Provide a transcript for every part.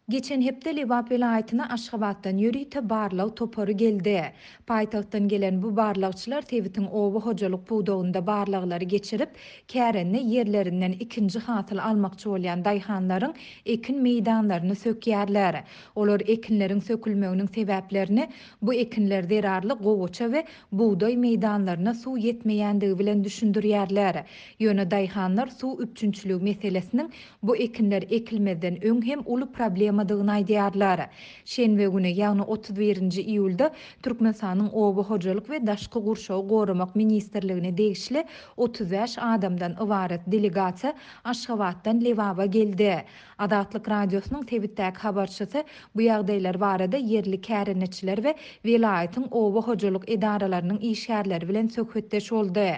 Geçen hepde Lebap welaýatyna Aşgabatdan ýörite barlag topary geldi. Paýtagtdan gelen bu barlagçylar sebitiň oba hojalyk pudagynda barlaglary geçirip, kärende ýerlerinden ikinji hasyl almakçy bolýan daýhanlaryň ekin meýdanlaryny sökýärler. Olar ekinleriň sökülmeginiň sebäplerini bu ekinler zerarly gowaça we bugdaý meýdanlaryna suw ýetmeýändigi bilen düşündirýärler. Ýöne daýhanlar suw üpjünçiligi meselesiniň bu ekinler ekilmezden öň hem uly problemadygyny aýdýarlar. Şenbe güni, ýagny 31-nji iýulda Türkmenistanyň Oba hojalyk we daşky gurşawy goramak ministrligine degişli 35 adamdan ybarat delegasiýa Aşgabatdan Lebaba geldi. Azatlyk Radiosynyň sebitdäki habarçysy bu ýagdaýlar barada ýerli kärendeçiler we welaýatyň oba hojalyk edaralarynyň işgärleri bilen söhbetdeş boldy.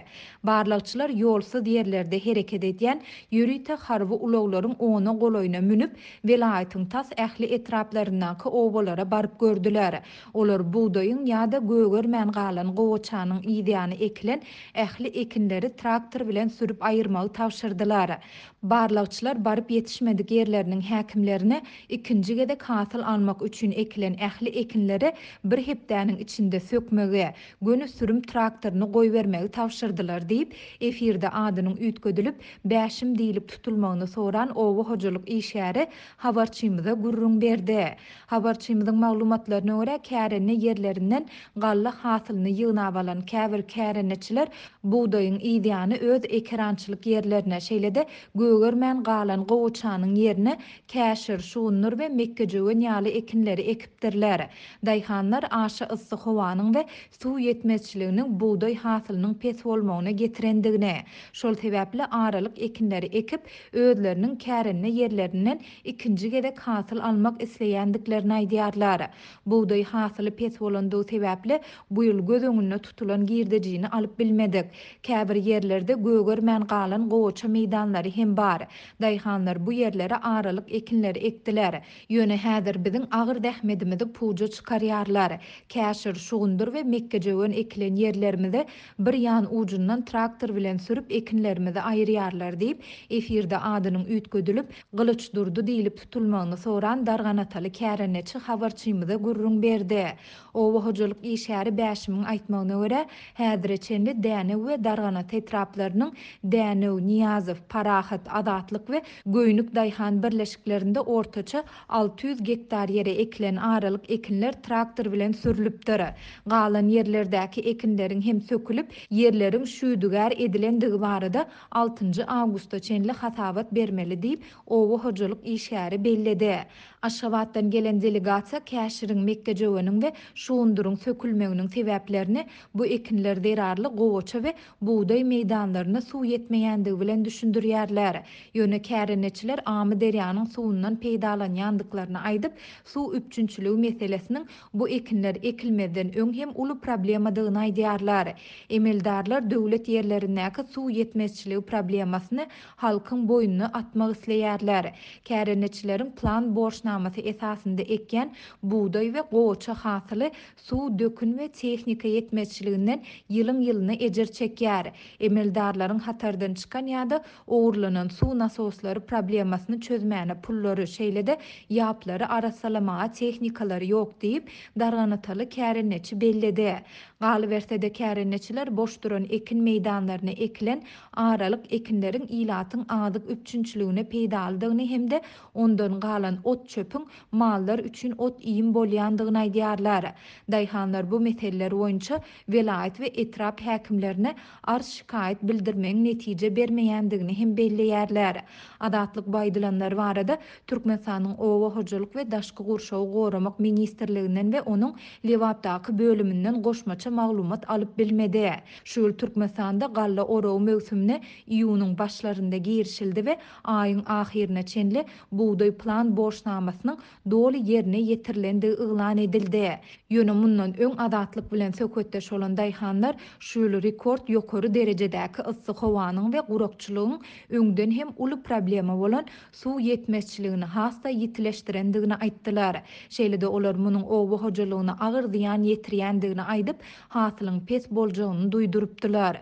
Barlagçylar ýolsuz ýerlerde hereket edýän ýörite harby ulaglaryň ona golaýyna münüp, welaýatyň tas ähli etraplaryndaky obalara baryp gördüler. Olar bugdaýyň ýa-da gögermän galan gowaçanyň yzýany ekilen ähli ekinleri traktor bilen sürüp aýyrmagy tabşyrdylar. Barlagçylar baryp ýetişmedik ýerleriniň häkimlerine ikinji gezek hasyl almak üçin ekilen ähli ekinleri bir hepdäniň içinde sökmegi, göni sürüm traktoryny goýbermegi tabşyrdylar diýip, efirde adynyň üýtgedilip, Bäşim diýlip tutulmagyny soran oba hojalyk işgäri habarçymyza gürrüň berdi. Habarçymyzyň maglumatlaryna görä, kärende ýerlerinden galla hasylyny ýygnap alan käbir kärendeçiler bugdaýyň yzýany öz ekerançylyk ýerlerine, şeýle-de gögermän galan gowaçanyň ýerine käşir, şugundyr we mekgejöwen ýaly ekinleri ekipdirler. Daýhanlar aşa yssy howanyň we suw ýetmezçiliginiň bugdaý hasylynyň pes bolmagyna getirendigini, şol sebäpli aralyk ekinleri ekip, özleriniň kärende ýerlerinden ikinji gezek hasyl almak isleýändiklerini aýdýarlar. Bugdaý hasyly pes bolandygy sebäpli, bu ýyl göz öňünde tutulan girdejini alyp bilmedik. Käbir ýerlerde gögermän galan gowaça meýdanlary hem bar. Daýhanlar bu ýerlere aralyk ekinleri ekdiler. Ýöne häzir biziň agyr zähmedimizi puja çykarýarlar. Käşir, şugundyr we mekgejöwen ekilen ýerlerimizi bir ýan ujundan traktor bilen sürüp ekinlerimizi aýyrýarlar diýip, efirde adynyň üýtgedilip, Gylyçdurdy diýlip tutulmagyny soran darganataly kärendeçi habarçymyza gürrüň berdi. Oba hojalyk işgäri Bäşimiň aýtmagyna görä, häzire çenli Dänew we Darganata etraplarynyň Dänew, Nyýazow, Parahat, Azatlyk we Göýnük daýhan birleşiklerinde ortaça 600 gektar ýere ekilen aralyk ekinler traktor bilen sürlüpdir. Galan ýerlerdäki ekinleriň hem sökülip, ýerleriň şüdügär edilendigi barada altynjy awgusta çenli hasabat bermeli diýip, oba hojalyk işgäri belledi. Aşgabatdan gelen delegasiýa käşiriň, mekgejöweniň we şugundyryň sökülmeginiň sebäplerini bu ekinler zerarly gowaça we bugdaý meýdanlaryna suw ýetmeýändigi bilen düşündirýärler. Ýöne kärendeçiler Amyderýanyň suwundan peýdalanýandyklaryny aýdyp, suw üpjünçiligi meselesiniň bu ekinler ekilmezden öň hem uly problemadygyny aýdýarlar. Emeldarlar döwlet ýerlerindäki suw ýetmezçiligi problemasyny halkyň boýnuna atmak isleýärler. Kärendeçileriň plan borçnamasy esasynda ekýän bugdaý we gowaça hasyly suw, dökün we tehnika ýetmezçiliginden ýylyň-ýylyna ejir çekýär. Emeldarlaryň hatardan çykan ýa-da ogurlanan suw nasoslary problemasyny çözmäne pullary, şeýle-de ýaplary arassalamaga tehnikalary ýok diýip, darganataly kärendeçi belledi. Galyberse-de, kärendeçiler boş duran ekin meýdanlaryna ekilen aralyk ekinleriň ilatyň azyk üpjünçiligine peýdalydygyny hem-de ondan galan ot-çöpüň mallar üçin ot-iým bolýandygyny aýdýarlar. Daýhanlar bu meseleler boýunça welaýat we etrap häkimlerine arz-şikaýat bildirmegiň netije bermeýändigini hem belleýärler. Azatlyk bu aýdylanlar barada Türkmenistanyň Oba hojalyk we daşky gurşawy goramak ministrliginden we onuň Lebapdaky bölüminden goşmaça maglumat alyp bilmedi. Şu ýyl Türkmenistanda galla oragy möwsümine iýunyň başlarynda girişildi we aýyň ahyryna çenli bugdaý plan borçnamasynyň doly ýerine ýetirilendigi yglan edildi. Ýöne mundan öň Azatlyk bilen söhbetdeş bolan daýhanlar şu ýyl rekord ýokary derejedäki yssy howanyň we gurakçylygyň öňden hem uly problema bolan suw ýetmezçiligini has-da ýitileşdirendigini aýtdylar. Şeýle-de olar munuň oba hojalygyna agyr zyýan ýetirýändigini aýdyp, hasylyň pes boljagyny duýdurypdylar.